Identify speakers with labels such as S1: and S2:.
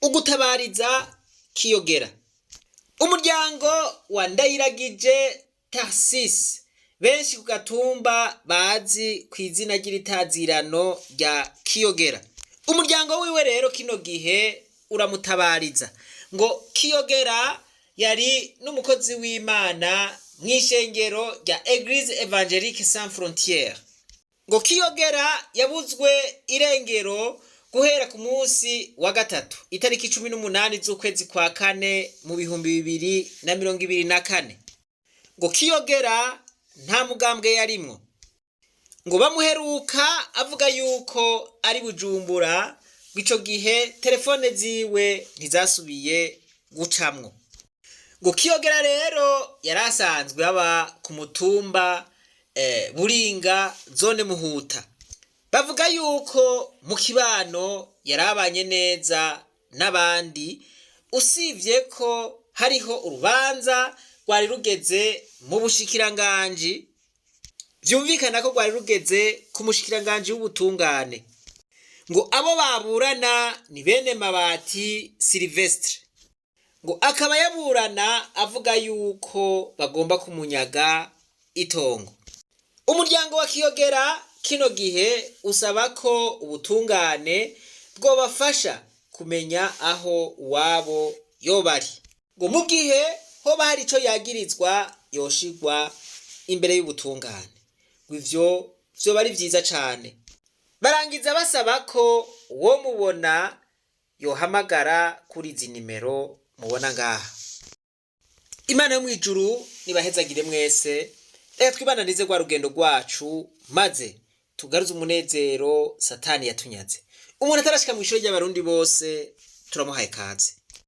S1: Ugutabariza Kiyogera, umuryango wa Ndayiragije Tarsis, benshi ku gatumba bazi ku izina ry'iritazirano rya Kiyogera. Umuryango wiwe rero kino gihe uramutabariza. Ngo Kiyogera yari n'umukozi w'Imana mw'ishengero rya Eglise Evangelique Sans Frontières. Ngo Kiyogera yabuzwe irengero guhera ku munsi wa gatatu, itariki 18 z'ukwezi kwa kane mu 2024. Ngo Kiyogera nta mugambwe yarimwo. Ngo bamuheruka avuga yuko ari Bujumbura, ngo ico gihe telefone ziwe ntizasubiye gucamwo. Ngo Kiyogera rero yari asanzwe aba ku mutumba Buringa, zone Muhuta. Bavuga yuko mu kibano yarabanye neza n'abandi, usibye ko hariho urubanza rwari rugeze mu bushikiranganji, vyumvikana ko rwari rugeze ku mushikiranganji w'ubutungane. Ngo abo baburana ni bene Mabati Silvestre, ngo akaba yaburana avuga yuko bagomba kumunyaga itongo. Umuryango wa Kiyogera kino gihe usaba ko ubutungane bwobafasha kumenya aho uwabo yobari, ngo mu gihe hoba hari ico yagirizwa yoshigwa imbere y'ubutungane, ngo ivyo vyoba ari vyiza cane. Barangiza basaba ko uwo mubona yohamagara kuri izi nimero mubona ngaha. Imana yo mw'ijuru nibahezagire mwese. Reka twibananize rwa rugendo rwacu, maze tugaruze umunezero Satani yatunyaze. Umuntu atarashika mw'ishure ry'Abarundi bose, turamuhaye kaze.